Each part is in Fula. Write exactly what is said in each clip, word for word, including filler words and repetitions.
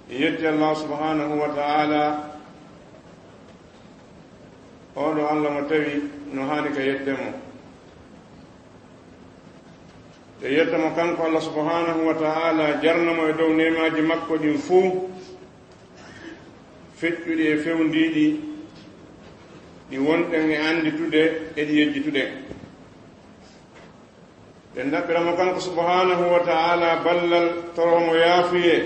Yetti Allah subhanahu wa ta'ala, oɗo Allah mo tawi no haani ka yetde mo. E yetta mo kanko Allah subhanahu wa ta'ala, jarna mo e dow neemaaji makko ɗin fuu, feƴƴuɗi e fewndiiɗi, ɗi wonɗen e annditude e ɗi yejjituɗen. Ɗen ɗaɓɓira mo kanko subhanahu wa ta'ala ballal, toro mo yaafuyee,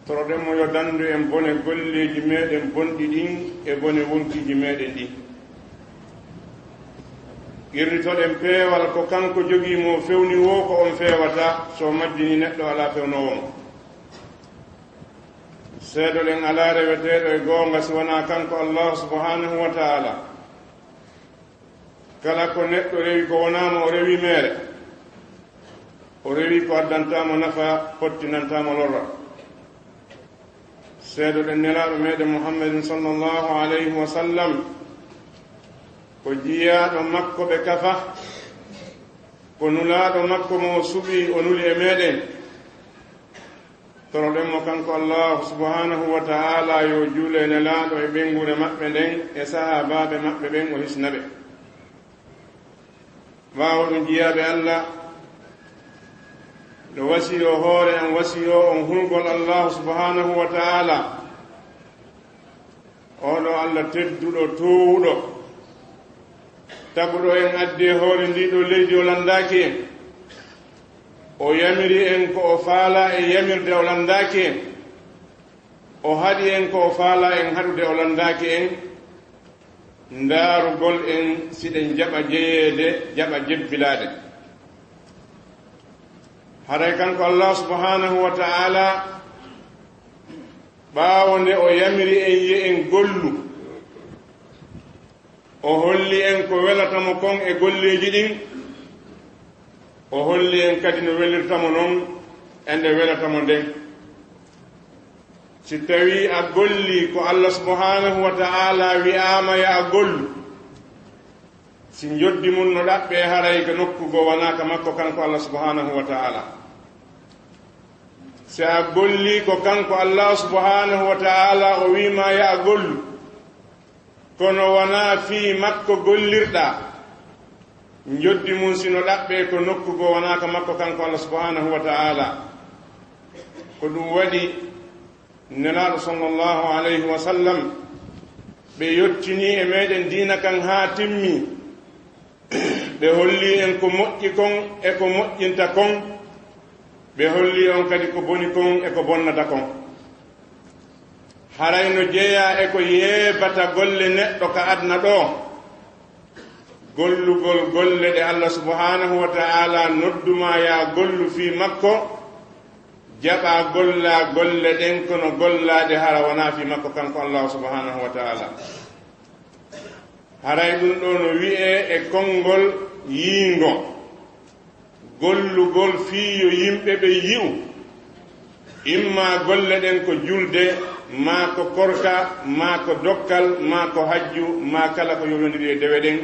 toroɗen mo yo dandu en bone golleeji meɗen bonɗi ɗin e bone wonkiiji meɗen ɗin. Qirritoɗen peewal ko kanko jogii mo fewni woo ko on feewata, so majjini neɗɗo alaa fewnoowo mo. Seedoɗen alaa reweteeɗo e goonga si wanaa kanko Allah subhanahu wa ta'ala. Kala ko neɗɗo rewi ko wonaa mo, o rewi meere. O rewi ko addantaa mo nafa, pottinantaa mo lorra. Seedoɗen Nelaaɗo meɗen Muhammadin sallallahu alayhi wa sallam ko jiyaaɗo makko ɓe kafa, ko nulaaɗo makko mo o suɓi, o nuli e meɗen. Toroɗen mo kanko Allah subhanahu wa ta'ala yo juule Nelaaɗo e ɓeynguure maɓɓe nden e sahaabaaɓe maɓɓe ɓen, o hisna ɓe. Ɓaawo ɗum, jiyaaɓe Allah, no wasiyo hoore am, wasiyo on hulgol Allah subhanahu wa ta'ala. Oɗo Allah tedduɗo, toowuɗo, taguɗo en addi e hoore ndii ɗoo leydi, o lanndaaki en. O yamiri en ko o faalaa en yamirde, o lanndaaki en. O haɗi en ko o faalaa en haɗude, o lanndaaki en. Ndaarugol en siɗen jaɓa jeyeede, jaɓa jebbilaade. Haray kanko Allah subhanahu wa ta'ala, ɓaawo nde o yamiri en, yi en gollu, o holli en ko welata mo kon e golleeji ɗin, o holli en kadi no welirta mo non e nde welata mo nden. Si tawii a gollii ko Allah subhanahu wa ta'ala wi'aama ya a gollu, si njoddi mun no ɗaɓɓee, haray ko nokku goo wanaa ka makko kanko Allah subhanahu wa ta'ala. Si a gollii ko kanko Allah subhanahu wa ta'ala o wi'aama ya a gollu, kono wanaa fii makko gollirɗaa, njoddi mun si no ɗaɓɓee ko nokku goo wanaa ka makko kanko Allah subhanahu wa ta'ala. Ko ɗum waɗi Nelaaɗo sallallahu alayhi wa sallam, ɓe yottinii e meɗen diina kan haa timmi. Ɓe holli en ko moƴƴi kon e ko moƴƴinta kon. Ɓe holli on kadi ko boni kon e ko bonnata kon. Haray no jeyaa e ko yeebata golle neɗɗo ka aduna ɗoo. Gollugol golle ɗe Allah subhanahu wa ta'ala noddu maa yaa gollu fii makko, jaɓaa gollaa golle ɗen, kono gollaaɗe hara wanaa fii makko kanko Allah subhanahu wa ta'ala. Haray ɗum ɗoo no wi'ee e konngol yiingo, gollugol fii yo yimɓe ɓen yi'u, imma golle ɗen ko julde, maa ko korka, maa ko dokkal, maa ko hajju, maa kala ko yowlondiri e dewe ɗen,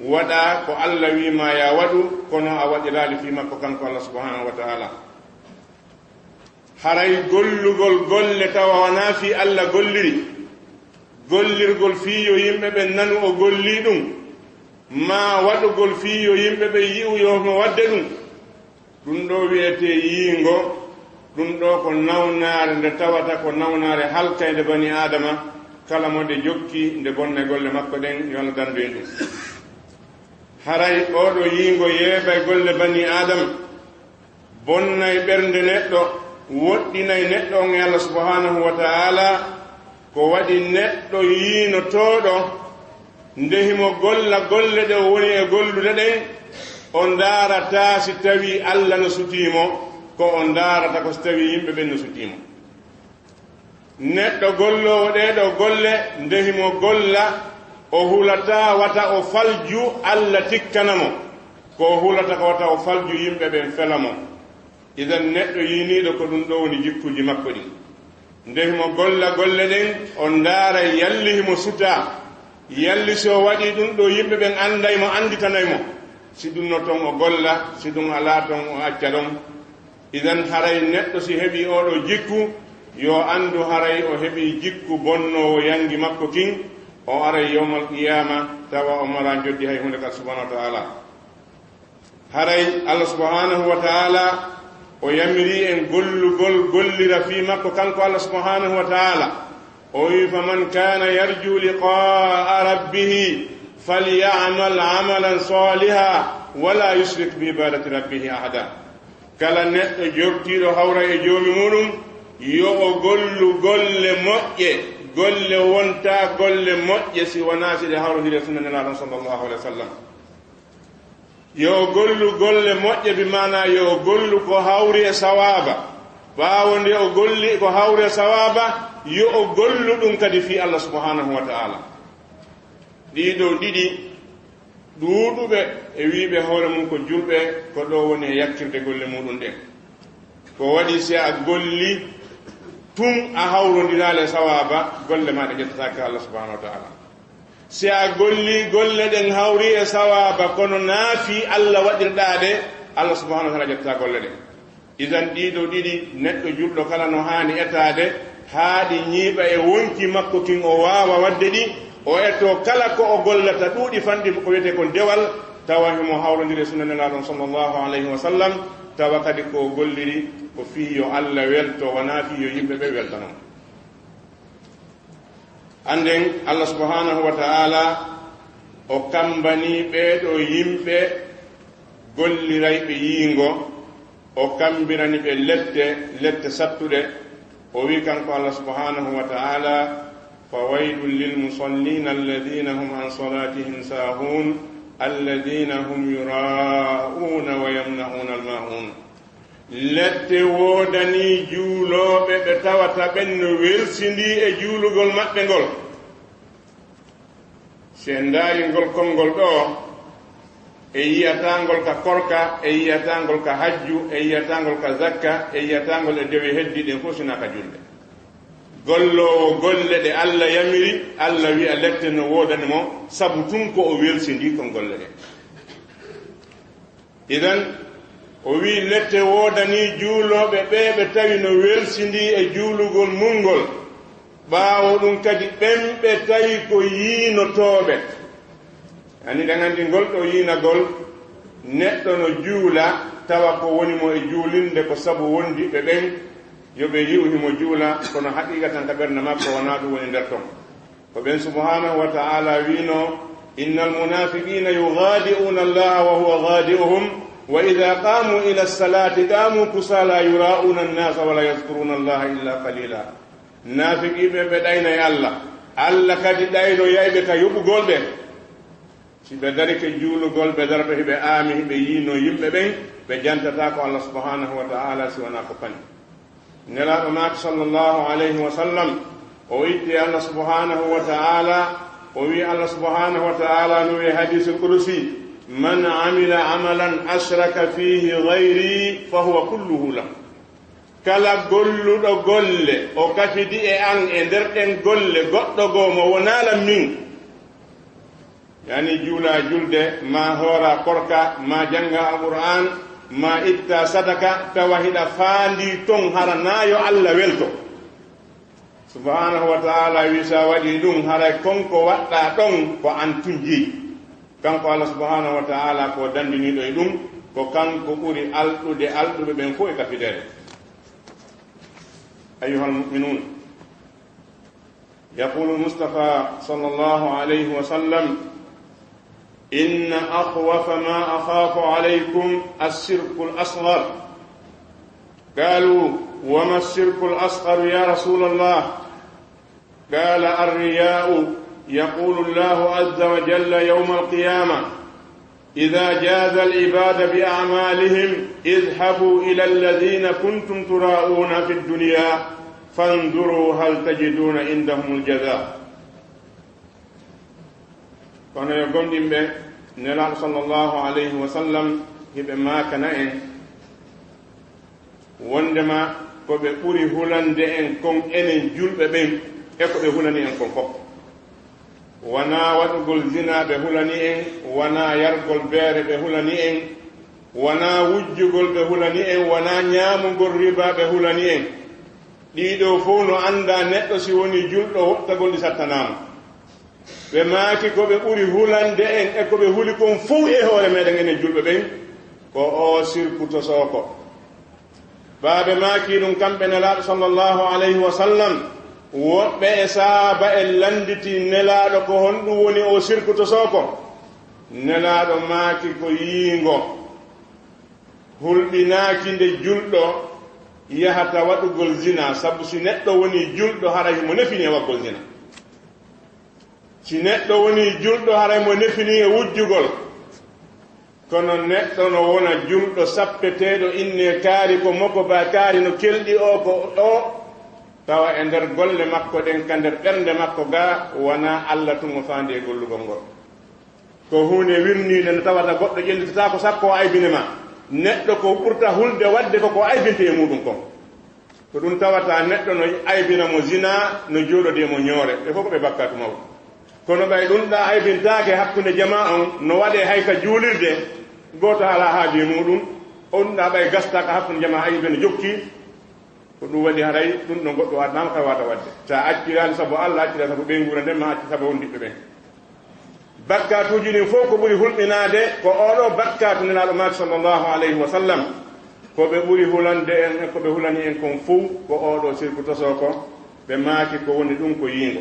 waɗaa ko Allah wi'i maa yaa waɗu, kono a waɗiraali fii makko kanko Allah subhanahu wa ta'ala. Haray gollugol golle tawa wanaa fii Allah golliri, gollirgol fii yo yimɓe ɓen nanu o gollii ɗum, maa waɗugol fii yo yimɓe ɓen yi'u yo mo waɗde ɗum, ɗum ɗoo wi'etee yiingo. Ɗum ɗoo ko nawnaare nde tawata ko nawnaare halkaynde banii Aadama, kala mo nde jokki, nde bonna golle makko ɗen, yo Allah dandu en ɗum. Haray oo ɗoo yiingo yeebay golle banii Aadama, bonnay ɓernde neɗɗo, woɗɗinay neɗɗo on e Allah subhanahu wa ta'ala. Ko waɗi neɗɗo yiinotooɗo, nde himo golla golle ɗe o woni e gollude ɗen, o ndaarataa si tawii Allah no sutii mo, ko o ndaarata ko si tawii yimɓe ɓen no sutii mo. Neɗɗo golloowo ɗee ɗoo golle, nde himo golla, o hulataa wata o falju Allah tikkana mo. Ko o hulata ko wata o falju yimɓe ɓen fela mo. Idan, neɗɗo yiiniiɗo ko ɗum ɗoo woni jikkuuji makko ɗin. Nde himo golla golle ɗen, o ndaaray yalli himo sutaa. Yalli si o waɗii ɗum ɗoo, yimɓe ɓen annday mo, annditanay mo. Si ɗum no ton, o golla, si ɗum alaa ton, o acca ɗon. Idan haray neɗɗo si heɓii oo ɗoo jikku, yo anndu haray o heɓii jikku bonnoowo yanngi makko kin, o aray yawmal qiyaama tawa o maraa njoddi hay huunde ka subhaanahu wa ta'aala. Haray Allah subhaanahu wa ta'aala o yamirii en gollugol, gollira fii makko kanko Allah subhaanahu wa ta'aala. O wi'i, "Faman kana yarju liqa'a rabbih falya'mal 'amalan salihan wa la yushrik bi ibadati rabbih ahada." Kala neɗɗo jortiiɗo hawra e Joomi muuɗum, yo o gollu golle moƴƴe, golle wontaa golle moƴƴe si wanaa si ɗe hawrondiri e sunna Nelaaɗo sallallahu alaihi wa sallam. Yo o gollu golle moƴƴe, bi maanaa yo o gollu ko hawri e sawaaba. Ɓaawo nde o golli ko hawri e sawaaba, yo o gollu ɗum kadi fii Allah subhaanahu wa ta'aala. Ɗii ɗoo ɗiɗi, ɗuuɗuɓe e wiiɓe hoore mum ko julɓe, ko ɗoo woni e yakkirde golle muuɗum ɗen. Ko waɗi si a golli tun a hawrondiraali e sawaaba, golle maa ɗe ƴettataake Allah subhaanahu wa ta'aala. Si a golli golle ɗen hawri e sawaaba, kono naa fii Allah waɗirɗaa ɗe, Allah subhaanahu wa ta'aala ƴettataa golle ɗen. Idan ɗii ɗoo ɗiɗi, neɗɗo julɗo kala no haani etaade, haa ɗi ñiiɓa e wonkii makko kin o waawa waɗde ɗi, o etoo kala ko o gollata ɗuuɗi fanɗi ko wiyetee kon dewal, tawa himo hawrondiri e sunna Nelaaɗo sallallahu alayhi wa sallam, tawa kadi ko o golliri ko fii yo Allah welto, wanaa fii yo yimɓe ɓe weltano. Annden Allah subhaanahu wa ta'aala o kammbanii ɓee ɗoo yimɓe gollirayɓe yiingo, o kammbirani ɓe lette, lette sattuɗe. O wi'i kanko Allah subhaanahu wa ta'aala, "Fawaylun lil musallin alladhina hum an salatihim sahun, alladhina hum yura'una wa yamna'una al-ma'un." Lette woodanii juulooɓe ɓe tawata ɓen no welsindii e juulugol maɓɓe ngol. Si en ndaari ngol konngol ɗoo, e yi'ataa ngol ka korka, e yi'ataa ngol ka hajju, e yi'ataa ngol ka zakka, e yi'ataa ngol e dewe heddiiɗe ɗen fof sinaa ka julde. Golloowo golle ɗe Allah yamiri, Allah wi'a lette no woodani mo, sabu tun ko o welsindii kon golle ɗen. Idan, o wi'i lette woodanii juulooɓe ɓee ɓe tawi no welsindii e juulugol mun ngol. Ɓaawo ɗum kadi ɓen ɓe tawi ko yiinotooɓe. Ani ɗen anndi ngol ɗoo yiinagol, neɗɗo no juula tawa ko woni mo e juulinde ko sabu wondiɓɓe ɓen yo ɓe yi'u himo juula, kono haqiiqatan ka ɓernde makko wonaa ɗum woni nder ton. Ko ɓen subhaanahu wa ta'aala wi'no, "Innal munaafiqiina yuxaadi'uuna Allaaha wa huwa xaadi'uhum, wa idaa qaamu ila salaati qaamu kusaala yuraa'uuna annaasa wa laa yazkuruuna Allaaha illaa qaliila." Naafiqiiɓe ɓe ɗaynay Allah, Allah kadi ɗaynoyay ɓe ka yoɓugol ɓe. Si ɓe darike juulugol, ɓe darata hiɓe aami, hiɓe yiino yimɓe ɓen, ɓe jantataa ko Allah subhaanahu wa ta'aala si wanaa ko pani. Nelaaɗo maaki sallallahu alayhi wa sallam, o itti Allah subhaanahu wa ta'aala, o wi'i Allah subhaanahu wa ta'aala no wi'i hadiisul qudusi, "Man amila amalan ashraka fiihi ghayri fa huwa kulluhu lahu." Kala golluɗo golle, o kafidi e an e nder ɗen golle goɗɗo goo mo wonaa lan min. Yani juula julde, ma hoora korka, ma jannga Alqur'aan, ma itta sadaka, tawa hiɗa faandi ton hara naa yo Allah welto. Subhaanahu wa ta'aala wi sa waɗi ɗum, haray kon ko waɗɗa ɗon ko an tun jeyi. Kanko Allah subhaanahu wa ta'aala ko dandiniiɗo e ɗum, ko kanko ɓuri alɗude alɗuɓe ɓen fof e kafidere. Ayyuhal mu'minuun. يقول المصطفى صلى الله عليه وسلم: إن أخوف ما أخاف عليكم الشرك الأصغر. قالوا: وما الشرك الأصغر يا رسول الله؟ قال: الرياء. يقول الله عز وجل يوم القيامة: إذا جازى العباد بأعمالهم، اذهبوا إلى الذين كنتم تراءون في الدنيا فانظروا هل تجدون عندهم الجزاء. Kono yo gomɗinɓe, Nelaaɗo sallallahu alayhi wa sallam hiɓe maakana en, wondema ko ɓe ɓuri hulande en kon enen julɓe ɓen, e ko ɓe hulani en kon fof. Wanaa waɗugol zinaa ɓe hulani en, wanaa yargol beere ɓe hulani en, Wanaa wujjugol ɓe hulani en, wanaa ñaamugol riba ɓe hulani en. Ɗii ɗoo fow no anndaa neɗɗo si wonii julɗo woɗɗagol ɗi sattanaama. Ɓe maaki ko ɓe ɓuri hulande en e ko ɓe huli kon fow e hoore meɗen enen julɓe ɓen, ko oo sirku tosooko. Ɓaa ɓe maaki ɗum kamɓe Nelaaɗo sallallahu alayhi wa sallam, woɓɓe e sahaaba en lannditi Nelaaɗo ko honɗum woni oo sirku tosooko? Nelaaɗo maaki ko yiingo. Hulɓinaaki nde julɗo yahata waɗugol zina, sabu si neɗɗo wonii julɗo, haray himo nefini e waɗugol zina. Si neɗɗo wonii julɗo, haray mo nefini e wujjugol. Kono neɗɗo no wona julɗo sappeteeɗo, innee kaari ko moko, baa kaari no kelɗi o ko o, tawa e nder golle makko ɗen, ka nder ɓernde makko gaa, wanaa Alla tun o faandi e gollugol ngol. Ko huunde wirniinde nde tawata goɗɗo ƴellitataako sakko o aybine ma. Neɗɗo ko ɓurta hulde waɗde ko ko aybinte e muuɗum kon. Ko ɗum tawata neɗɗo no aybina mo zina, no jooɗodi e mo ñoore. Ɓe fof ko ɓe bakkaatu mawɗo. Kono ɓay ɗum ɗa aybintaake hakkunde jamaa on, no waɗee hay ka juulirde, gooto alaa haaju e muuɗum, on ɗa ɓay gastaaka hakkunde jamaa, ayibe no jokki. Ko ɗum waɗi haray ɗum ɗon goɗɗo waɗanaama ka waata waɗde. Sa acciraani sabu Alla, acciraani sabu ɓeynguure nden, ma acci sabu wondiɓɓe ɓen. Bakkaatuuji ɗin fof ko ɓuri hulɓinaade ko oo ɗoo bakkaatu Nelaaɗo maaki sallallahu alayhi wa sallam. Ko ɓe ɓuri hulande en e ko ɓe hulani en kon fof ko oo ɗoo sirku tosoo ko. Ɓe maaki ko woni ɗum ko yiingo.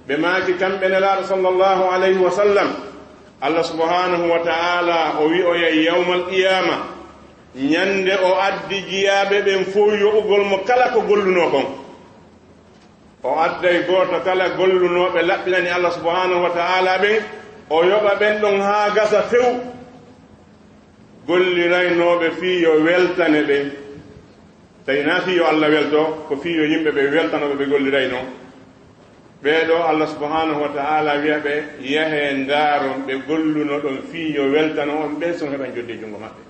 Ɓe maaki kamɓe Nelaaɗo sallallahu alayhi wa sallam, Alla subhanahu wa ta'ala o wi'oyay yawmal qiyaama, ñande o addi jiyaaɓe ɓen fow yoɓugol mo kala ko gollunoo kon. O adday gooto kala gollunooɓe laɓɓinani Alla subhanahu wa ta'ala ɓen, o yoɓa ɓen ɗon haa gasa few. Golliraynooɓe fii yo weltane ɓe, tawi naa fii yo Alla welto, ko fii yo yimɓe ɓe weltano ɓe ɓe golliraynoo. Ɓee ɗoo Alla subhanahu wa ta'ala wi'a ɓe, yahee ndaaron ɓe gollunoɗon fii yo weltano on ɓen, si on heɓan jodde junngo maɓɓe.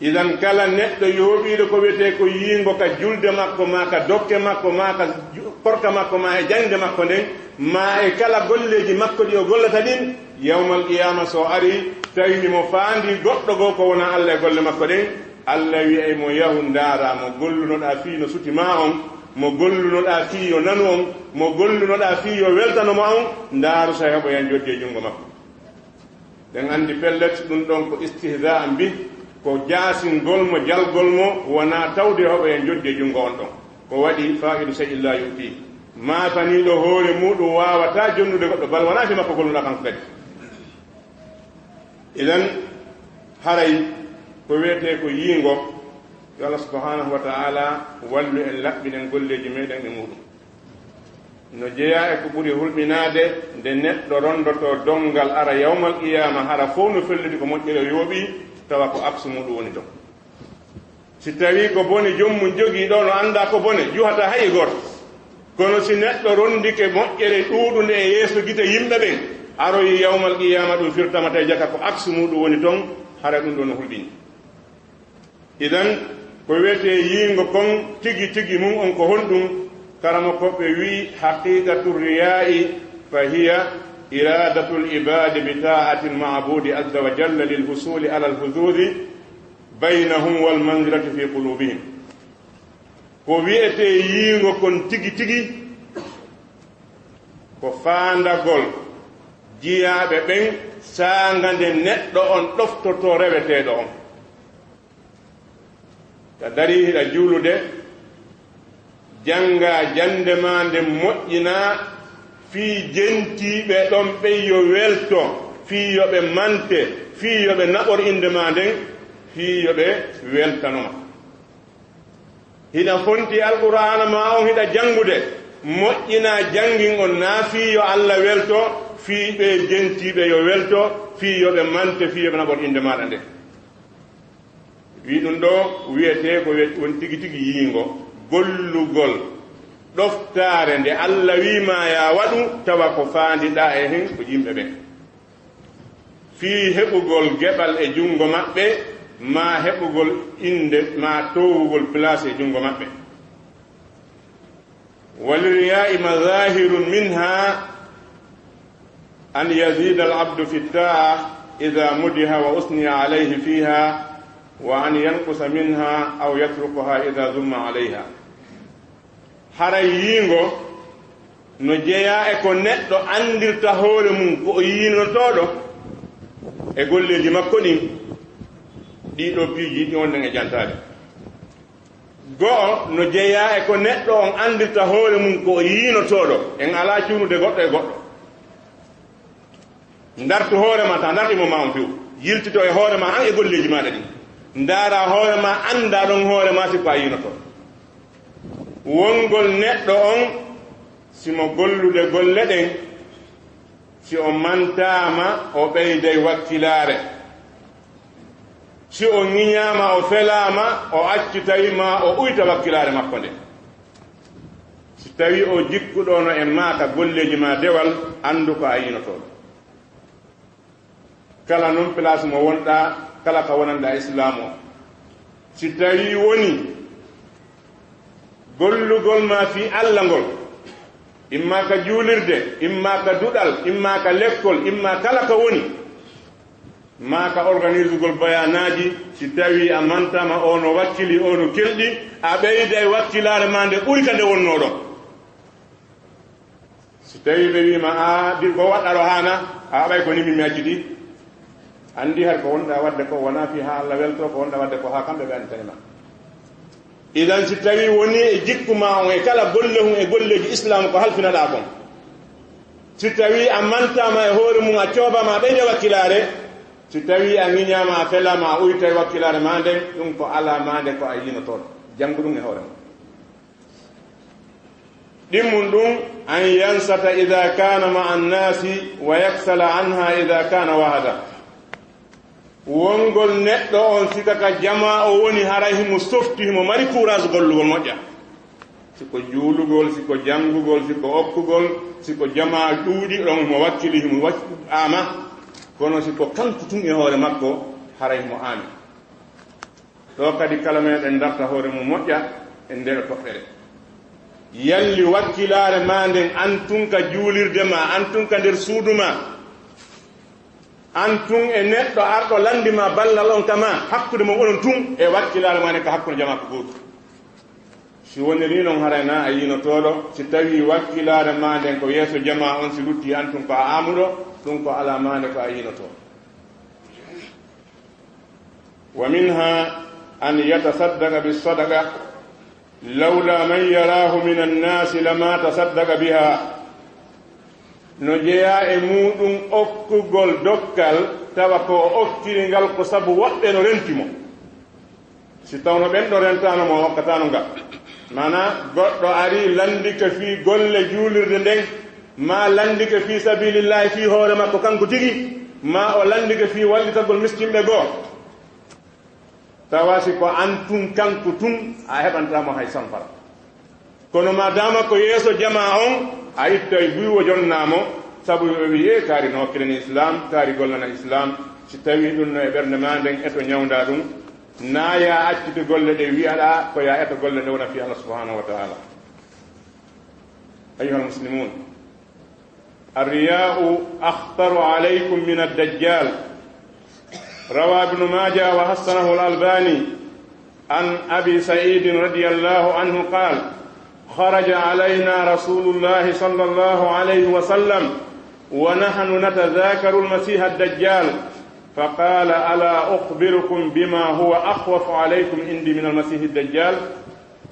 Idan kala neɗɗo yooɓiiɗo ko wiyetee ko yiingo ka julde makko, maa ka dokke makko, maa ka ju-, korka makko, maa e jaŋde makko nden, maa e kala golleeji makko ɗi o gollata ɗin, yawmal qiyaama so arii, tawi himo faandii goɗɗo goo ko wonaa Alla e golle makko ɗen, Alla wi'ay mo, yahu ndaaraa mo gollunoɗaa fii no suti maa on, mo gollunoɗaa fii yo nanu on, mo gollunoɗaa fii yo weltano ma on, ndaaru so a heɓoyan joddi e junngo makko. Ɗen anndi pellet, ɗum ɗon ko istihza'an bih, ko jaasingol mo, jalgol mo, wonaa tawde hoɓoyen joddi e junngo on ɗon. Ko waɗi faaqidu shay'in laa yu'tiih. Maataniiɗo hoore muuɗum waawataa jonnude goɗɗo, bal wonaa fii makko golluɗaa kanko kadi. Idan, haray ko wiyetee ko yiingo, yo Allah subhanahu wa ta'ala wallu en, laɓɓinen golleeji meɗen e muuɗum. No jeyaa e ko ɓuri hulɓinaade nde neɗɗo ronndotoo donngal ara yawmal qiyaama, hara fow no felliti ko moƴƴere o yooɓii, tawa ko aksu muuɗum woni ton. Si tawii ko bone joom mum jogii ɗoo, no anndaa ko bone, juhataa hay e gooto. Kono si neɗɗo ronndike moƴƴere ɗuuɗunde e yeeso gite yimɓe ɓen, aroyi yawmal qiyaama ɗum firtama tawi jaka ko aksu muuɗum woni ton, hara ɗum ɗoo no hulɓini. Idan, ko wiyetee yiingo kon tigi tigi mum on ko honɗum? Karamokooɓe wi'i, haqiqatu riyaa'i fa hiya iradatul ibadi bi ta'atil ma'budi azza wa jalla lil husuli ala al huzuzi baynahum wal manzilati fi qulubihim. Ko wiyetee yiingo kon tigi tigi, ko faandagol jiyaaɓe ɓen saanga nde neɗɗo on ɗoftotoo reweteeɗo on. Ka darii hiɗa juulude, janngaa jannde maa nden moƴƴinaa, fii jentiiɓe ɗon ɓen yo welto, fii yo ɓe mante, fii yo ɓe naɓor innde maa nden, fii yo ɓe weltano ma. Hiɗa fonti Alqur'aana maa on, hiɗa janngude, moƴƴinaa janngin on, naa fii yo Alla welto, fii ɓee jentiiɓe yo welto, fii yo ɓe mante, fii yo ɓe naɓor innde maaɗa nden. Wi ɗum ɗoo wiyetee ko wiyet-, won tigi tigi yiingo, gollugol ɗoftaare nde Alla wii maa yaa waɗu, tawa ko faandiɗaa e hen ko yimɓe ɓen. Fii heɓugol geɓal e junngo maɓɓe, maa heɓugol innde, maa toowugol place e junngo maɓɓe. وللرياء مظاهر منها أن يزيد العبد في الطاعة إذا مدح وأثني عليه فيها، وأن ينقص منها أو يتركها إذا ذم عليها. Haray yiingo no jeyaa e ko neɗɗo anndirta hoore mum ko o yiinotooɗo e golleeji makko ɗin, ɗii ɗoo piiji ɗi wonɗen e jantaade. Go'o no jeyaa e ko neɗɗo on anndirta hoore mum ko o yiinotooɗo, en alaa cuunude goɗɗo e goɗɗo. Ndartu hoore ma, ta ndartu mo ma on few. Yiltito e hoore ma an e golleeji maaɗa ɗin. Ndaara hoore ma, annda ɗon hoore ma si ko a yiinoto. Wongol neɗɗo on, si mo gollude golle ɗen, si o mantaama, o ɓeyday wakkilaare. Si o ŋiñaama, o felaama, o acci tawi ma o uyta wakkilaare makko nde. Si tawi o jikkuɗo no e maaka golleeji ma dewal, anndu ko a yiinotooɗo. Kala non place mo wonɗa, kala ka wonanɗa Islam o. Si tawi woni gollugol ma fii Alla ngol, imma ka juulirde, imma ka duɗal, imma ka lekkol, imma kala ka woni, ma ka organisugol bayanaaji, si tawi a mantama o no wakkili, o no kelɗi, a ɓeyday wakkilaare ma nde ɓuri ka nde wonnoo ɗon. Si tawi ɓe wiima, "A, di ko waɗɗa ɗo haana?" A, "Ɓay ko ni min mi acciti." Anndi hay ko wonɗa waɗde ko wona fii haa Alla welto, ko wonɗa waɗde ko haa kamɓe ɓe annditani ma. Idan si tawi woni e jikku ma on e kala golle hun e golleeji Islam ko halfinaɗa kon, si tawi a mantama e hoore mum, a coobama, a ɓeyde wakkilaare, si tawi a ŋiñama, a felama, a uyta e wakkilaare ma nden, ɗum ko alaa ma nde ko a yiinotooɗo. Janngu ɗum e hoore ma. Ɗimmun ɗum, an yansata ida kana ma'a annasi wa yaksala anha ida kana wahada. Wongol neɗɗo on sika ka jamaa o woni, haray himo softi, himo mari courage gollugol moƴƴa. Si ko juulugol, si ko janngugol, si ko okkugol, si ko jamaa ɗuuɗi, ɗon himo wakkili, himo waɗi ama. Kono si ko kanko tun e hoore makko, haray himo aami. Ɗo kadi kala meɗen darta hoore mum moƴƴa e nder toɓɓere. Yalli wakkilaare ma nden, an tun ka juulirde ma, an tun ka nder suudu ma, an tun e neɗɗo arɗo lanndi ma ballal on ka ma, hakkunde mon onon tun e wakkilaare ma nden ka hakkunde jamaa ko gootu. Si woniri non haray na a yiinotooɗo, si tawi wakkilaare ma nden ko yeeso jamaa on, si lutti an tun ko a aamuɗo, ɗum ko alaa ma nde ko a yiinotoo. ومنها أن يتصدق بالصدقة لولا من يراه من الناس لما تصدق بها. No jeyaa e muuɗum okkugol dokkal, tawa ko o okkiri ngal ko sabu woɓɓe no renti mo. Si tawno ɓen ɗo rentaano mo, o okkataano ngal. Maanaa, goɗɗo arii lanndike fii golle juulirde nden, maa lanndike fii sabiilillaahi fii hoore makko kanko tigi, maa o lanndike fii wallitagol miskinɓe goo. Tawa si ko an tun kanko tun, a heɓantaa mo hay sanfara. Kono maadaama ko yeeso jamaa on, a ittay buy o jonnaa mo, sabu o wi'i, "Ee, kaari no wakkilani Islam, kaari gollana Islam." Si tawii ɗum no e ɓernde maa nden, eto ñawndaa ɗum, naa yaa accite golle ɗe wi'aɗaa, ko yaa eto golle ɗe wona fii Allah subhanahu wa ta'ala. Ayyuhal muslimun, الرياء أخطر عليكم من الدجال. روى ابن ماجه وحسنه الألباني عن أبي سعيد رضي الله عنه قال: خرج علينا رسول الله صلى الله عليه وسلم ونحن نتذاكر المسيح الدجال، فقال: ألا أخبركم بما هو أخوف عليكم عندي من المسيح الدجال؟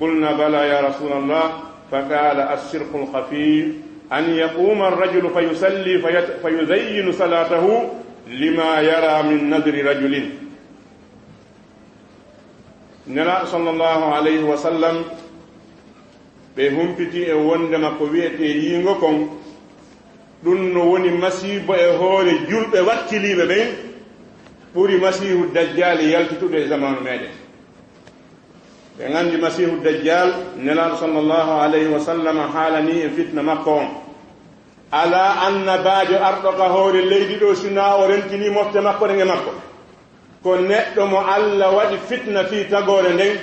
قلنا: بلى يا رسول الله. فقال: الشرك الخفي، أن يقوم الرجل فيصلي فيت-، فيزين صلاته لما يرى من نظر رجل. Nelaaɗo sallallahu alayhi wa sallam, ɓe humpiti e wondema ko wi'etee yiingo kon, ɗum no woni masiibo e hoore julɓe wakkiliiɓe ɓen, ɓuri Masiihu Dajjaali yaltitude e zamaanu meɗen. Ɓe nganndi Masiihu Dajjaal, Nelaaɗo sallallahu alayhi wa sallam haalanii en fitna makko on. Alaa annabaajo arɗo ka hoore leydi ɗo, sinaa o rentinii mofte makko ɗen e makko. Ko neɗɗo mo Alla waɗi fitna fii tagoore nden,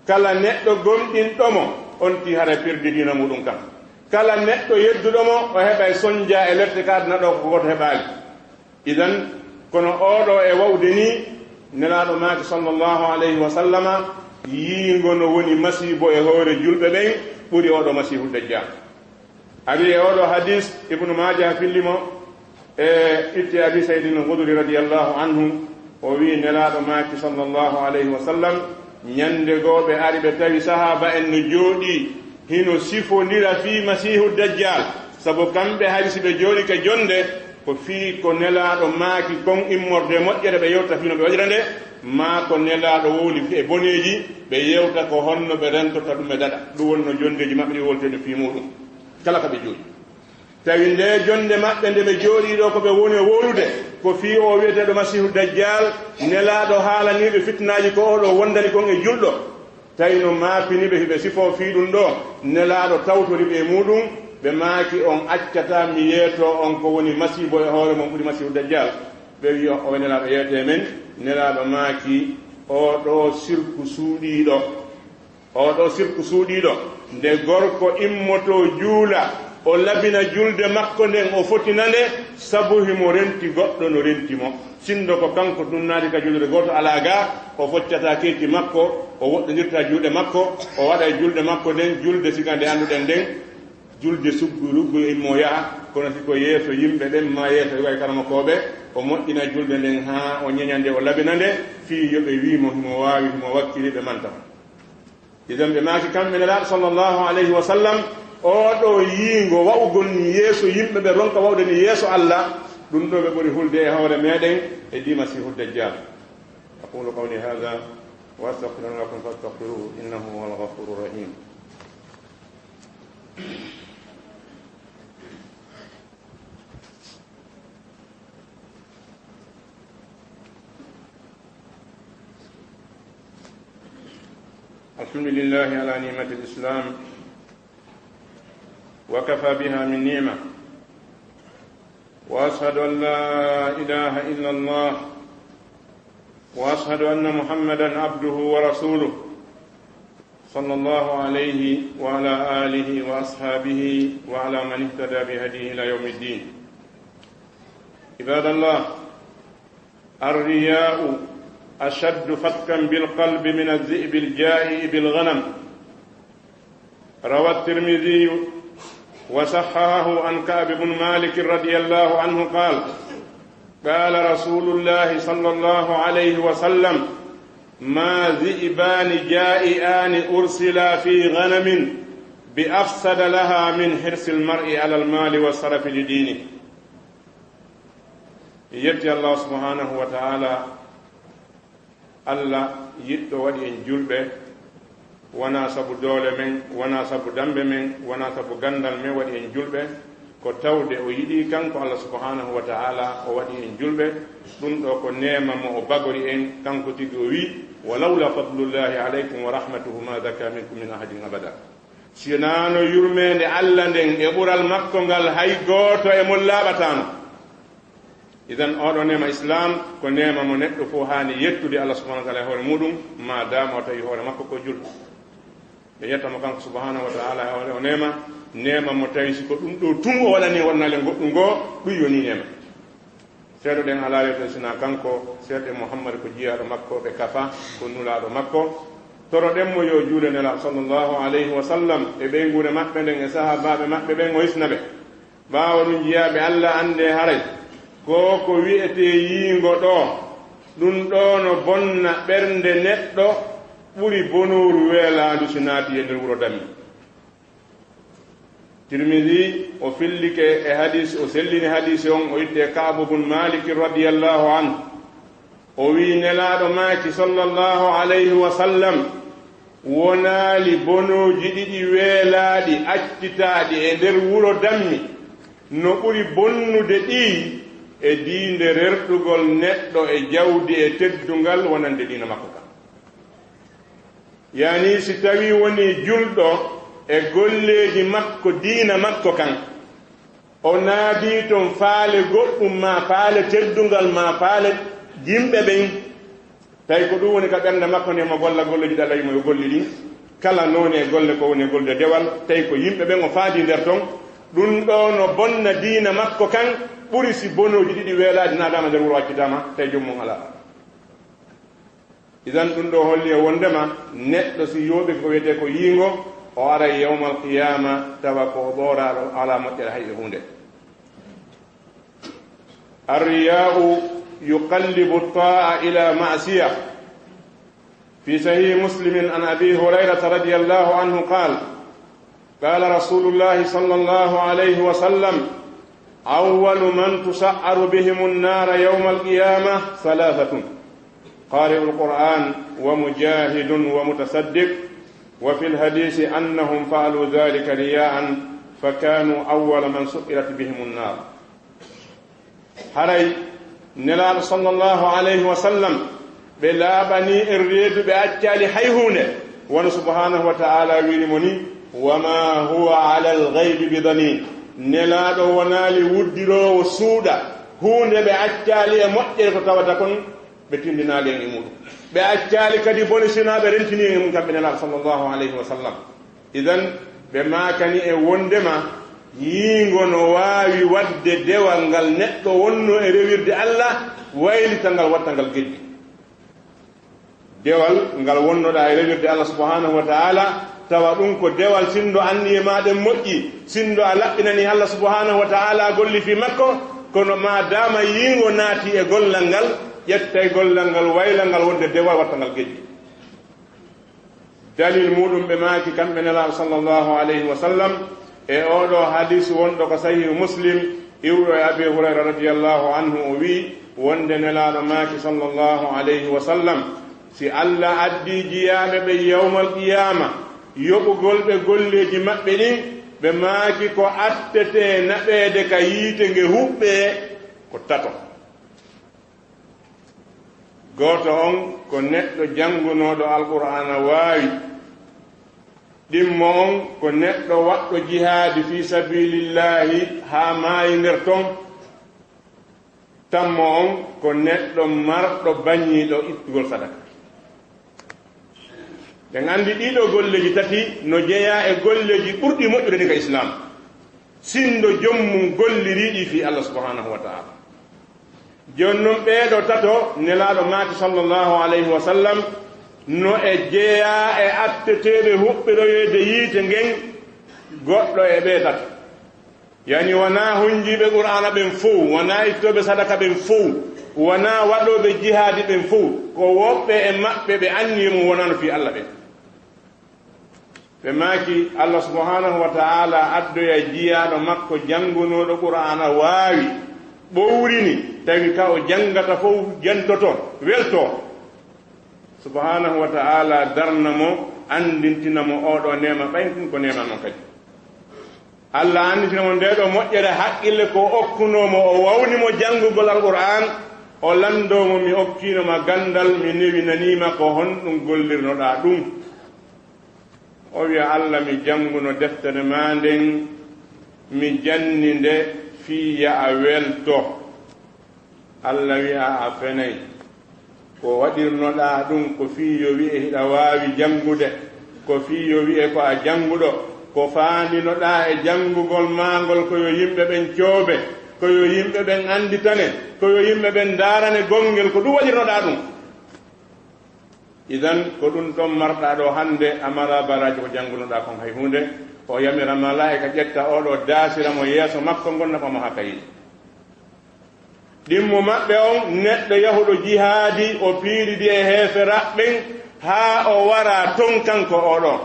kala neɗɗo gomɗinɗo mo, on tii haray perdi diina muuɗum kan. Kala neɗɗo yedduɗo mo, o heɓay sonjaa e lette ka aduna ɗo ko gooto heɓaali. Idan, Kono oɗo e wawde ni, Nelaaɗo maaki sallallahu alayhi wa sallama, yiingo no woni masiibo e hoore julɓe ɓen ɓuri oɗo Masiihu Dajjal. Ari e oɗo hadis, Ibnu Maaja filli mo, e itti Abi Sayyidin Al-Khudri radiyallahu anhu, o wi Nelaaɗo maaki sallallahu alayhi wa sallam, ñande goo ɓe ari ɓe tawi sahaaba en no jooɗi hino sifondira fii Masiihu Dajjal, sabu kamɓe hari si ɓe jooɗike jonde, ko fii ko Nelaaɗo maaki kon immorde moƴƴere ɓe yewta fii no ɓe waɗira nde, maa ko Nelaaɗo wowli e boneeji, ɓe yewta ko honno ɓe rentorta ɗum ɓe daɗa. Ɗum wonno jondeeji maɓɓe ɗi wowleten fii muuɗum. Kala ka ɓe jooɗi. Tawi nde jonde maɓɓe nde ɓe jooɗii ɗo ko ɓe woni e wowlude, ko fii o wi'eteeɗo Masiihu Dajjal, Nelaaɗo haalanii ɓe fitinaaji ko oɗo wondani kon e julɗo. Tawi no maapini ɓe hiɓe sifoo fii ɗum ɗo, Nelaaɗo tawtori ɓe e muuɗum, ɓe maaki, "On accataa mi yeetoo on ko woni masiibo e hoore mon ɓuri Masiihu Dajjal?" Ɓe wi'i, "O, o Nelaaɗo, yeetee men." Nelaaɗo maaki, "Oo ɗoo sirku suuɗiiɗo." Oo ɗoo sirku suuɗiiɗo, nde gorko immotoo juula, o labina julde makko nden, o fotina nde, sabu himo renti goɗɗo no renti mo. Sinndo ko kanko dunnaade ka julde gooto alaa gaa, o foccataa keeci makko, o woɗɗondirtaa juuɗe makko, o waɗa e julde makko nden, julde siga nde annduɗen nden, julde suggu ruggu e immo yaha, kono si ko yeeso yimɓe ɓen, maa yeeso iwa e karamokooɓe, o moƴƴina julde nden haa o ñeña nde, o labina nde, fii yo ɓe wii mo himo waawi, himo wakkili, ɓe manta mo. Idan ɓe maaki kamɓe Nelaaɗo sallallahu alayhi wa sallam, oo ɗoo yiingo wa'ugol ni yeeso yimɓe ɓe ronka wa'ude ni yeeso Allah, ɗum ɗoo ɓe ɓuri hulde e hoore meɗen e dii Masiihu Dajjal. أقول قولي هذا وأستغفر الله لكم فاستغفروه إنه هو الغفور الرحيم. الحمد لله على نعمة الإسلام وكفى بها من نعمة، وأشهد أن لا إله إلا الله، وأشهد أن محمدا عبده ورسوله، صلى الله عليه وعلى آله وأصحابه وعلى من اهتدى بهديه إلى يوم الدين. عباد الله، الرياء أشد فتكا بالقلب من الذئب الجائع بالغنم. روى الترمذي وصححه عن كعب بن مالك رضي الله عنه قال: قال رسول الله صلى الله عليه وسلم: ما ذئبان جائعان أرسلا في غنم بأفسد لها من حرص المرء على المال والشرف لدينه. Yetti Allah subhanahu wa ta'ala, Allah yiɗɗo waɗi en julɓe, wonaa sabu doole men, wonaa sabu dammbe men, wonaa sabu ganndal men waɗi en julɓe, ko tawde o yiɗi kanko Allah subhanahu wa ta'ala o waɗi en julɓe. Ɗum ɗo ko neema mo o bagori en, kanko tigi o wi: "Wa lawla fadlullahi alaykum wa rahmatuhu ma zaka minkum min ahadin abada." Si wonaano yurmeende Allah nden e ɓural makko ngal, hay gooto e mon laaɓataano. Idan, oɗo neema Islam ko neema mo neɗɗo fof haani yettude Allah subhanahu wa ta'ala e hoore muɗum, ma dama o tawi hoore makko ko julɗo. Ɓe yetta mo kanko subhanahu wa ta'ala e hoore o neema, neema mo tawi si ko ɗum ɗo tun o waɗani, waɗanaali goɗɗum goo, ɗum yoni neema. Seedoɗen alaa yeeso sina kanko, seedoɗen Muhammad ko jiyaaɗo makko, ɓe kafa ko nulaaɗo makko. Toroɗen mo yo juule Nelaaɗo sallallahu alayhi wa sallam e ɓeynguure maɓɓe nden e sahaabaaɓe maɓɓe ɓen, o hisna ɓe. Ɓaawo ɗum, jiyaaɓe Allah, anndee haray ko ko wi'etee yiingo ɗoo, ɗum ɗoo no bonna ɓernde neɗɗo ɓuri bonooru weelaandu si naati e nder wuro dammi. Tirmidi, o fillike e hadiisi, o sellini hadiisi on, o itti e Ka'bu bun Maaliki radiyallahu anhu. O wi'i, Nelaaɗo maaki sallallahu alayhi wa sallam, wonaali bonooji ɗiɗi weelaaɗi, accitaaɗi e nder wuro dammi, no ɓuri bonnude ɗii e diinde rerɗugol neɗɗo e jawdi e teddungal wonande diina makko kan. Yaani, si tawii wonii julɗo e golleeji makko, diina makko kan, o naadii ton faale goɗɗum, maa faale teddungal, maa faale yimɓe ɓen, tawi ko ɗum woni ka ɓernde makko nden, mo golla golleeji ɗi Allah wi'i mo yo golli ɗin, kala noone e golle ko woni e gollude dewal, tawi ko yimɓe ɓen o faadii nder ton, Ɗum ɗo no bonna diina makko kan, ɓuri si bonooji ɗiɗi weelaade naadaama nder wuro accitaama, tawi joom mum alaa. Idan ɗum ɗo holli e wondema neɗɗo si yooɓi ko wiyetee ko yiingo, o ara yawmal qiyaama tawa ko o ɓooraaɗo, alaa moƴƴere hay e huunde. Arriya'u yuqallibu ta'a ila ma'siya. Fi sahihi Muslimin an Abi Hurayrata radiyallahu anhu qaal, qaala Rasuulullaahi sallallaahu alayhi wa sallam, awwalu man tusa'aru bihimu nnaara yawmal qiyaama salaasatun, qaari'ul Qur'aan wa mujaahidun wa mutasaddiq, wa fil hadiisi annahum fa'alu dhaalika riyaa'an fakaanu awwala man su'irat bihimu nnaar. Haray Nelaaɗo sallallaahu alayhi wa sallam, ɓe laaɓanii en reedu, ɓe accaali hay huunde. Wano subhaanahu wa ta'aala wiiri mo ni, "Wa maa huwa alal ghaybi bi daniin." Nelaaɗo wonaali wuddiroowo suuɗa huunde ɓe accaali e moƴƴere ko tawata kon ɓe tindinaali en e muuɗum. Ɓe accaali kadi bone sinaa ɓe rentini en e mum kamɓe Nelaaɗo sallallaahu alayhi wa sallam. Idan, ɓe maakani e wondema yiingo no waawi waɗde dewal ngal neɗɗo wonno e rewirde Alla, waylita ngal, watta ngal geddi. Dewal ngal wonnoɗaa e rewirde Alla subhaanahu wa ta'aala, tawa ɗum ko dewal sinndo anniye maa ɗen moƴƴi, sinndo a laɓɓinani Alla subhaanahu wa ta'aala golli fii makko, kono maa daama yiingo naati e gollal ngal, ƴettay gollal ngal, wayla ngal wonde dewal, watta ngal geddi. Dalil muuɗum ɓe maaki kamɓe Nelaaɗo sallallaahu alayhi wa sallam e oo ɗoo hadiis wonɗo ko Sahiihu Muslim, iwɗo e Abii Hurayra radiyallaahu anhu, o wi'i wonde Nelaaɗo maaki sallallaahu alayhi wa sallam, si Alla addii jiyaaɓe ɓe yawmal qiyaama yoɓugol ɓe golleeji maɓɓe ɗin, ɓe maaki ko attetee naɓeede ka yiite nge huɓɓee ko tato. Gooto on ko neɗɗo janngunooɗo Alqur'aana waawi, ɗimmo on ko neɗɗo waɗɗo jihaadi fii sabiilillaahi haa maayi nder ton, tammo on ko neɗɗo marɗo bañiiɗo ittugol sadaka. Ɗen anndi ɗii ɗoo golleeji tati no jeyaa e golleeji ɓurɗi moƴƴude ɗin ka Islaam, sinndo joom mum gollirii ɗi fii Allah subhaanahu wa ta'aala. Jooni non ɓee ɗoo tato Nelaaɗo maaki sallallaahu alayhi wa sallam no e jeyaa e atteteeɓe huɓɓiroyeede yiite ngen goɗɗo e ɓee tato. Yani wanaa hunjiiɓe Qur'aana ɓen fow, wanaa ittooɓe sadaka ɓen fow, wanaa waɗooɓe jihaadi ɓen fow, ko woɓɓe e maɓɓe ɓe anniye mum wonaano fii Allah ɓen. Ɓe maaki, Allah subhaanahu wa ta'aala addoya jiyaaɗo makko janngunooɗo Qur'aana waawi, ɓowrini, tawi ka o janngata fow jantoto, weltoo. Subhaanahu wa ta'aala darna mo, anndintina mo oo ɗoo neema, ɓay ɗum ko neema non kadi. Allah anndintina mo ndee ɗoo moƴƴere haqqille ko okkunoo mo, o wawni mo janngugol Alqur'aan, o lanndoo mo, mi okkiino ma ganndal, mi newinanii ma ko honɗum gollirnoɗaa ɗum. O wi'a, Allah, mi jannguno deftere maa nden, mi janni nde fii ya a welto. Allah wi'a, a fenay. Ko waɗirnoɗaa ɗum ko fii yo wi'e hiɗa waawi janngude, ko fii yo wi'e ko a jannguɗo, ko faandinoɗaa e janngugol maa ngol ko yo yimɓe ɓen coobe, ko yo yimɓe ɓen annditane, ko yo yimɓe ɓen ndaarane gonngel, ko ɗum waɗirnoɗaa ɗum. Idan, ko ɗum ɗon marɗaa ɗoo hannde, a maraa baraaji ko janngunoɗaa kon hay huunde. O yamira malaa'ika ƴetta oo ɗoo, daasira mo yeeso makko ngon, naɓa mo haa ka yiite. Ɗimmo maɓɓe on, neɗɗo yahuɗo jihaadi, o piiridi e heeferaaɓe ɓen haa o wara ton kanko oo ɗoo.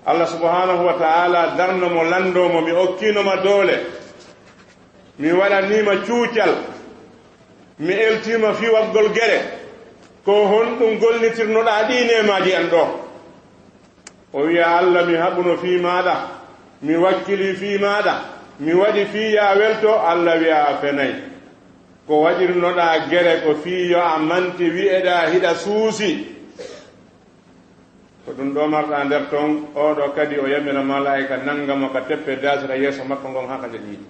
Allah subhaanahu wa ta'aala darno mo, lanndoo mo, mi okkiino ma doole, mi waɗanii ma cuucal, mi eltii ma fii waggol gere, ko honɗum gollitirnoɗaa ɗii neemaaji an ɗoo? O wi'a, Allah, mi haɓuno fii maaɗa, mi wakkilii fii maaɗa, mi waɗi fii ya a welto. Allah wi'a, a fenay. Ko waɗirnoɗaa gere ko fii yo a manti wi'eɗaa hiɗa suusi. Ko ɗum ɗoo marɗaa nder ton, oo ɗoo kadi o yamira malaa'ika nannga mo ka teppe, daasira yeeso makko ngon haa ka nder yiite.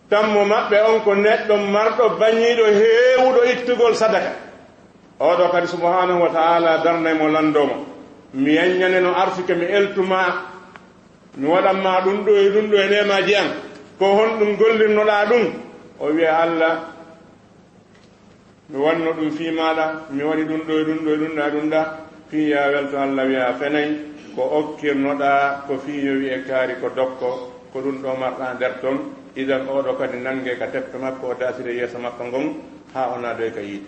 Tammo maɓɓe on ko neɗɗo marɗo bañiiɗo heewuɗo ittugol sadaka. Oo ɗoo kadi subhaanahu wa ta'aala darnay mo, lanndoo mo, mi yaññane no arsike, mi eltu ma Mi waɗan ma ɗum ɗo e ɗum ɗo e neemaaji am. Ko honɗum gollirnoɗaa ɗum? O wi'a, Allah, mi wanno ɗum fii maaɗa, mi waɗi ɗum ɗo e ɗum ɗo e ɗum ɗo e ɗum ɗa, fii yo a welto. Allah wi'a, a fenay, ko okkirnoɗaa ko fii yowi e kaari ko dokko, ko ɗum ɗo marɗaa nder ton. Idan oɗo kadi nannge ka teppe makko, o daasire yeeso makko ngon, haa o naadoy ka yiite.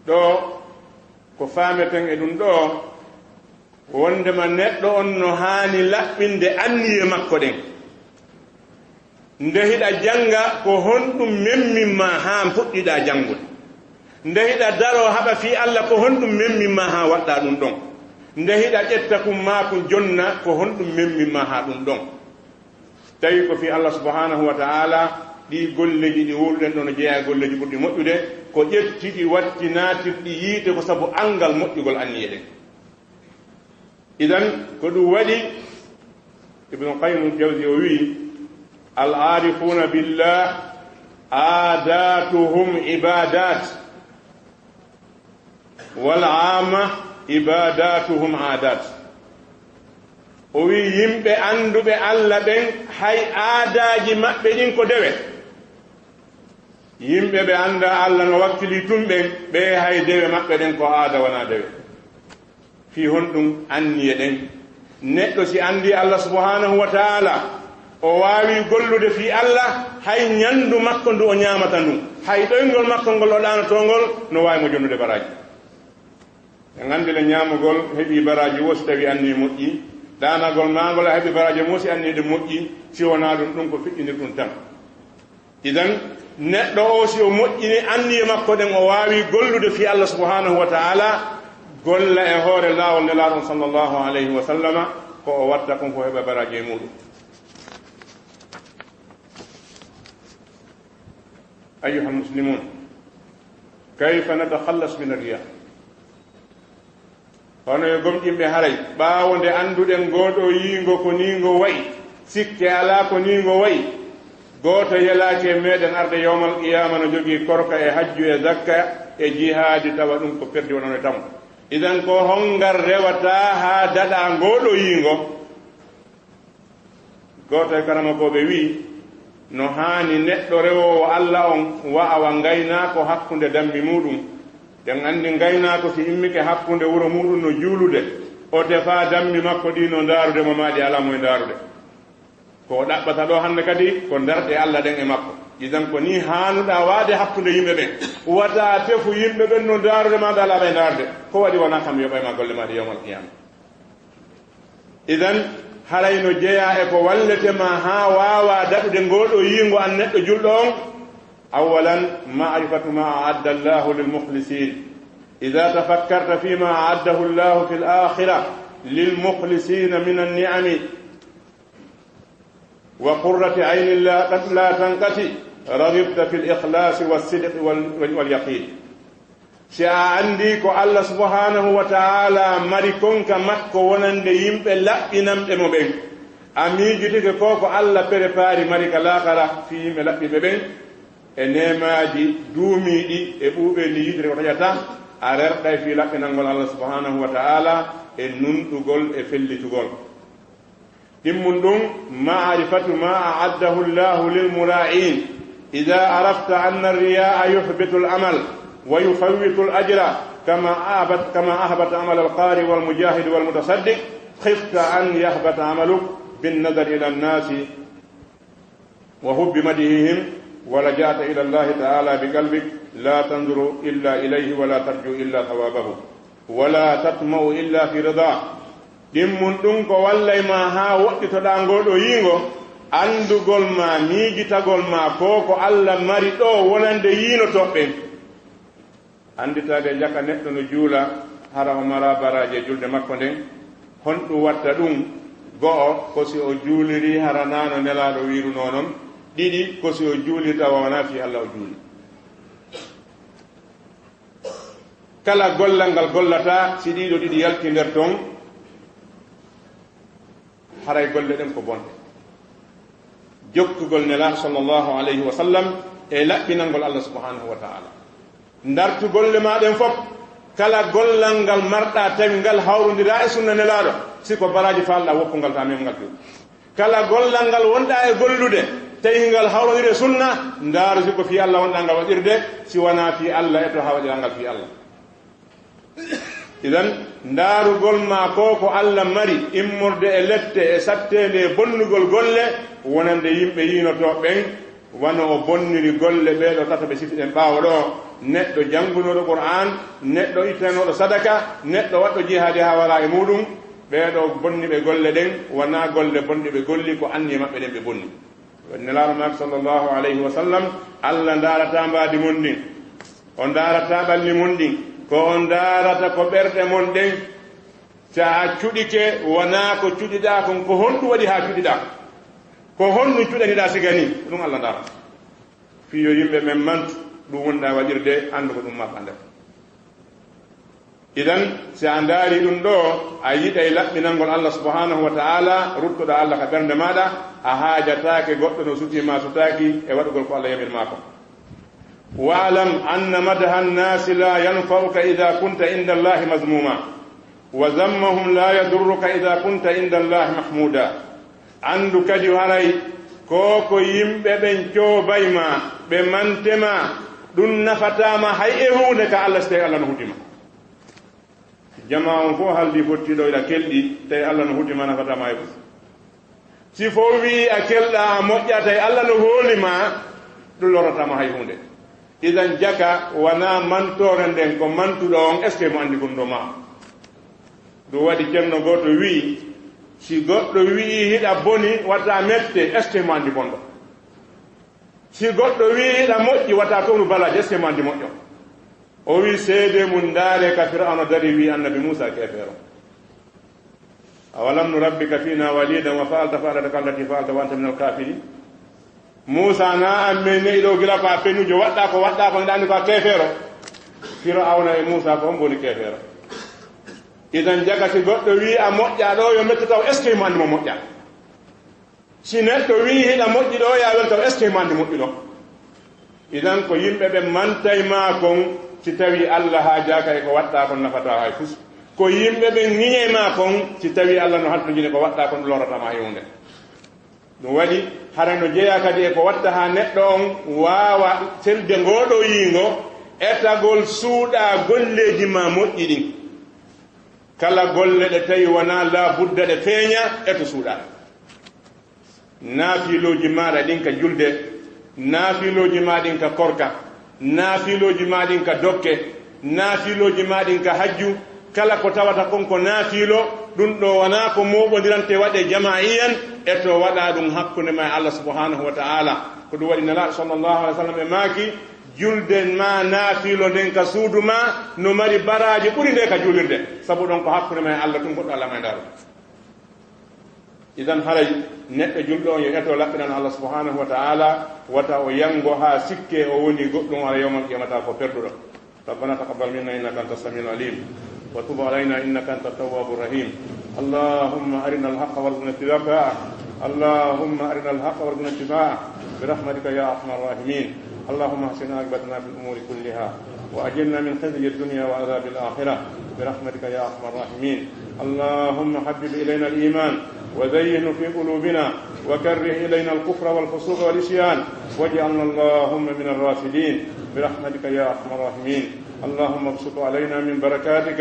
Ɗo ko faameten e ɗum ɗo, wondema neɗɗo on no haani laɓɓinde anniye makko ɗen. Nde hiɗa jannga, ko honɗum memmin ma haa puɗɗiɗaa janngude? Nde hiɗa daroo haɓa fii Allah, ko honɗum memmin ma haa waɗɗaa ɗum ɗon? Nde hiɗa ƴetta kun maa kun jonna, ko honɗum memmin ma haa ɗum ɗon? Tawi ko fii Allah subhanahu wa ta'ala, ɗii golleeji ɗi wowluɗen ɗo no jeyaa e golleeji ɓurɗi moƴƴude, ko ƴetti ɗi watti naatirɗi yiite ko sabu anngal moƴƴugol anniye ɗen. Idan, ko ɗum waɗi Ibnu Qayyim al-Jawzi o wi'i, "Al-aarifuuna billah aadaatuhum ibaadat, wal aama ibaadaatuhum aadaat." O wi'i, yimɓe annduɓe Allah ɓen, hay aadaaji maɓɓe ɗin ko dewe. Yimɓe ɓe anndaa Allah no wakkilii tun ɓen, ɓe hay dewe maɓɓe ɗen ko aada, wanaa dewe. Fii honɗum? Anniye ɗen. Neɗɗo si anndii Allah subhanahu wa ta'ala, o waawi gollude fii Allah, hay ɲandu makko ndu o ɲaamata ndun, hay ɗoyngol makko ngol o ɗaanotoo ngol, no waawi mo jonnude baraaji. En anndi le ɲaamugol heɓii baraaji woo si tawii anniye moƴƴii, ɗaanagol maa ngol a heɓii baraaji woo si anniye ɗen moƴƴii, si wonaa ɗum, ɗum ko fiɗɗindirɗum tan. Idan, neɗɗo o, si o moƴƴini anniye makko ɗen, o waawi gollude fii Allah subhanahu wa ta'ala, golla e hoore laawol Nelaaɗo on sallallahu alayhi wa sallama, ko o watta kon fow heɓa baraaji e muɗum. Ayyuhal muslimun, kayfa natakhallas min ar-riya? Hono yo gomɗinɓe, haray ɓaawo nde annduɗen ngoo ɗoo yiingo ko nii ngo wa'i, sikke alaa ko nii ngo wa'i, gooto yelaaki e meɗen arde yawmal qiyaama no jogii korka e hajju e zakka e jihaadi, tawa ɗum ko perdi wonano e tammo. Idan, ko hongal rewataa haa daɗaa ngoo ɗoo yiingo? Gooto e karamokooɓe wi'i, no haani neɗɗo rewoowo Alla on wa'awa ngaynaako hakkunde dammi muuɗum. En anndi ngaynaako si immike hakkunde wuro muuɗum no juulude, o tefaa dammi makko ɗii no ndaarude mo, maa ɗi alaa mo e ndaarude. Ko o ɗaɓɓata ɗoo hannde kadi ko ndarɗe Alla ɗen e makko. Idan ko nii haanuɗaa waade hakkunde yimɓe ɓen. Wata a tefu yimɓe ɓen no ndaarude maa, ɓe alaa ɓe ndaarude. Ko waɗi wonaa kam yoɓay maa golle maa ɗe yawmal qiyaama. Idan, haray no jeyaa e ko wallete ma haa waawaa daɗude ngoo ɗoo yiingo an neɗɗo julɗo on. Awwalan, ma'rifatu ma a'adda Allahu lil mukhlisin. Idha tafakkarta fima a'addahu Allahu fil akhirah lil mukhlisina min an-ni'ami wa qurrati aynin la, la tanqati, raghibta fil ikhlasi was sidqi wal, wal, wal yaqin. Si a anndii ko Alla subhanahu wa ta'ala mari kon ka makko wonande yimɓe laɓɓinanɓe mo ɓen, a miijitike ko ko Alla perepari mari ka laakara fii yimɓe laɓɓinɓe ɓen, e neemaaji duumiiɗi e ɓuuɓeendi yitere ko taƴata, a rerɗay fii laɓɓinangol Alla subhanahu wa ta'ala e nunɗugol e fellitugol. Ɗimmun ɗum, ma'rifatu ma a'addahu Allahu lil mura'in. Idha arafta anna ar-riya'a yuhbitu al-amal wa yufawwitu al-ajra kama ahbat-, kama ahbata amal al-qari wal mujahid wal mutasaddiq, khifta an yahbata amaluk bin nadar ila an-nasi wa hubbi madihihim, wa laja'ta ila Allahi ta'ala bi qalbik, la tanzuru illa ilayhi wa la tarju illa thawabahu, wa la tatma'u illa fi rida. Ɗimmun ɗum ko wallay ma haa woɗɗitoɗaa ngoo ɗoo yiingo, anndugol ma, miijitagol ma ko ko Alla mari ɗoo wonande yiinotooɓe ɓen. Annditaade jaka neɗɗo no juula, hara o maraa baraaji e julde makko nden. Honɗum watta ɗum? Go'o, ko si o juulirii hara naa no Nelaaɗo wiirunoo non. Ɗiɗi, ko si o juulii tawa wonaa fii Alla o juuli. Kala gollal ngal gollataa, si ɗiiɗo ɗiɗi yaltii nder ton, haray golle ɗen ko bonɗe. Jokkugol Nelaaɗo sallallahu alayhi wa sallam e laɓɓinangol Alla subhanahu wa ta'ala. Ndartu golle maa ɗen fof, Kala gollal ngal marɗa tawi ngal hawrondiraa e sunna Nelaaɗo, si ko baraaji faalɗa woppu ngal, ta mem ngal few. Kala gollal ngal wonɗa e gollude, tawi ngal hawrondiri e sunna, ndaaru si ko fii Allah wonɗa ngal waɗirde, si wanaa fii Allah, eto haa waɗiraa ngal fii Allah. Idan, ndaarugol ma ko ko Allah mari, immorde e lette e satteende e bonnugol golle, wonande yimɓe yiinotooɓe ɓen, wano o bonniri golle ɓee ɗoo tato ɓe sifiɗen ɓaawo ɗoo, neɗɗo janngunooɗo Qur'aan, neɗɗo ittanooɗo sadaka, neɗɗo waɗɗo jihaadi haa waraa e muuɗum, ɓee ɗoo bonniiɓe golle ɗen, wanaa golle bonɗe ɓe golli, ko anniya maɓɓe ɗen ɓe bonni. Nelaaɗo maako sallallahu alayhi wa sallam, Allah ndaarataa mbaadi mon ndin, o ndaarataa ɓalli mon ɗin, ko o ndaarata ko ɓerɗe mon ɗen. Si a cuɗike, wonaa ko cuɗiɗaa kon, ko honɗum waɗi haa cuɗiɗaa? Ko honɗum cuɗaniɗaa siga nii? Ɗum Allah ndaarata. Fii yo yimɓe ɓen mantu, ɗum wonɗaa waɗirde, anndu ko ɗum maɓɓa nder. Idan, si a ndaari ɗum ɗoo, a yiɗay laɓɓinangol Allah subhanahu wa ta'ala, ruttoɗaa Allah ka ɓernde maaɗa, a haajataake goɗɗo no sutii ma sutaaki e waɗugol ko Allah yamir maa kon. Wa'lam anna madha an-nasi la yanfa'uka idha kunta inda Allahi mazmuma, wa dhammahum la yadurruka idha kunta inda Allahi mahmuda. Anndu kadi haray ko ko yimɓe ɓen coobay ma, ɓe mante ma, ɗum nafataa ma hay e huunde ka Allah si tawii Allah no huti ma. Jamaa on fof haldi fotti ɗo iɗa kelɗi, tawi Allah no huti ma, nafataa ma hay fof. Si fof wi'i a kelɗa, a moƴƴa, tawi Allah no hooli ma, ɗum lorrataa ma hay huunde. Idan jaka wonaa mantoore nden, ko mantuɗo on, est-ce que mo anndi gonɗo ma? Ɗum waɗi ceerno gooto wi'i, si goɗɗo wi'i hiɗa boni, wata mette, est-ce que mo anndi bonɗo? Si goɗɗo wi'i hiɗa moƴƴi, wata towru balaaje, est-ce que mo anndi moƴƴo? O wi'i, seedee mun, ndaaree ka Firawna darii wi'i Annabi Muusaa keefeero. Awalam nurabbika fiina walidan wa fa'alta fa'lataka allati fa'alta wa anta minal kaafiriin. Muusaa, naa an men ne'i ɗoo gila ko a penuujo, waɗɗaa ko waɗɗaa ko, hiɗa anndi ko a keefeero? Firawna e Muusaa ko hombo woni keefeero? Idan jaka si goɗɗo wi'i a moƴƴaa ɗoo yo metto taw, est-ce que mo anndi mo moƴƴaa? Si neɗɗo wi'i hiɗa moƴƴi ɗoo, yo a weltaw, est-ce que mo anndi moƴƴuɗo? Idan ko yimɓe ɓe mantay ma kon si tawii Allah haajaaka e ko waɗɗaa kon, nafataa hay fus. Ko yimɓe ɓe ŋiñay ma kon si tawii Allah no haltojini ko waɗɗaa kon, ɗum lorrataa ma hay huunde. Ɗum waɗi hara no jeyaa kadi e ko watta haa neɗɗo on waawa selde ngoo ɗoo yiingo, etagol suuɗaa golleeji maa moƴƴi ɗin. Kala golle ɗe tawi wonaa laa budda ɗe feeña, eto suuɗaa. Naafiilooji maaɗa ɗin ka julde, naafiilooji maa ɗin ka korka, naafiilooji maa ɗin ka dokke, naafiilooji maa ɗin ka hajju, kala ko tawata kon ko naafiilo, ɗum ɗoo wonaa ko mooɓondirante waɗee jamaa'iyan, eto waɗaa ɗum hakkunde maa e Allah subhanahu wa ta'ala. Ko ɗum waɗi Nelaaɗo sallallahu alaihi wa sallam e maaki, julde maa naafiilo nden ka suudu maa no mari baraaji ɓuri nde ka juulirde, sabu ɗon ko hakkunde maa e Allah tun, goɗɗo Allah ma e ndaaru. Idan haray neɗɗo julɗo on yo eto laɓɓinan Allah subhanahu wa ta'ala, wata o yango haa sikke o woni goɗɗum, wara yawmal qiyamata ko perduɗo. ربنا تقبل منا إنك أنت السميع العليم، وتب علينا إنك أنت التواب الرحيم. اللهم أرنا الحق وارزقنا اتباعه. اللهم أرنا الحق وارزقنا اتباعه برحمتك يا أرحم الراحمين. اللهم احسن عاقبتنا في الأمور كلها، وأجرنا من خزي الدنيا وعذاب الآخرة برحمتك يا أرحم الراحمين. اللهم حبب إلينا الإيمان وزينه في قلوبنا، وكره إلينا الكفر والفسوق والعصيان، واجعلنا اللهم من الراشدين برحمتك يا أرحم الراحمين. اللهم ابسط علينا من بركاتك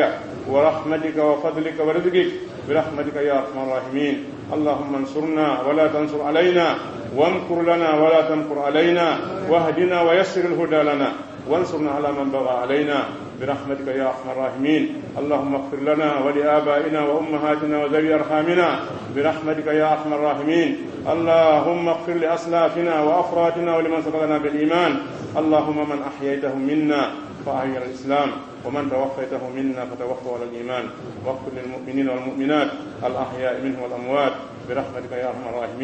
ورحمتك وفضلك ورزقك برحمتك يا أرحم الراحمين. اللهم انصرنا ولا تنصر علينا، وامكر لنا ولا تمكر علينا، واهدنا ويسر الهدى لنا، وانصرنا على من بغى علينا برحمتك يا أرحم الراحمين. اللهم اغفر لنا ولآبائنا وأمهاتنا وذوي أرحامنا برحمتك يا أرحم الراحمين. اللهم اغفر لأسلافنا وأفرادنا ولمن سبقنا بالإيمان. اللهم من أحييته منا فأحيه على الإسلام، ومن توفيته منا فتوفه على الإيمان، واغفر للمؤمنين والمؤمنات الأحياء منهم والأموات برحمتك يا أرحم الراحمين.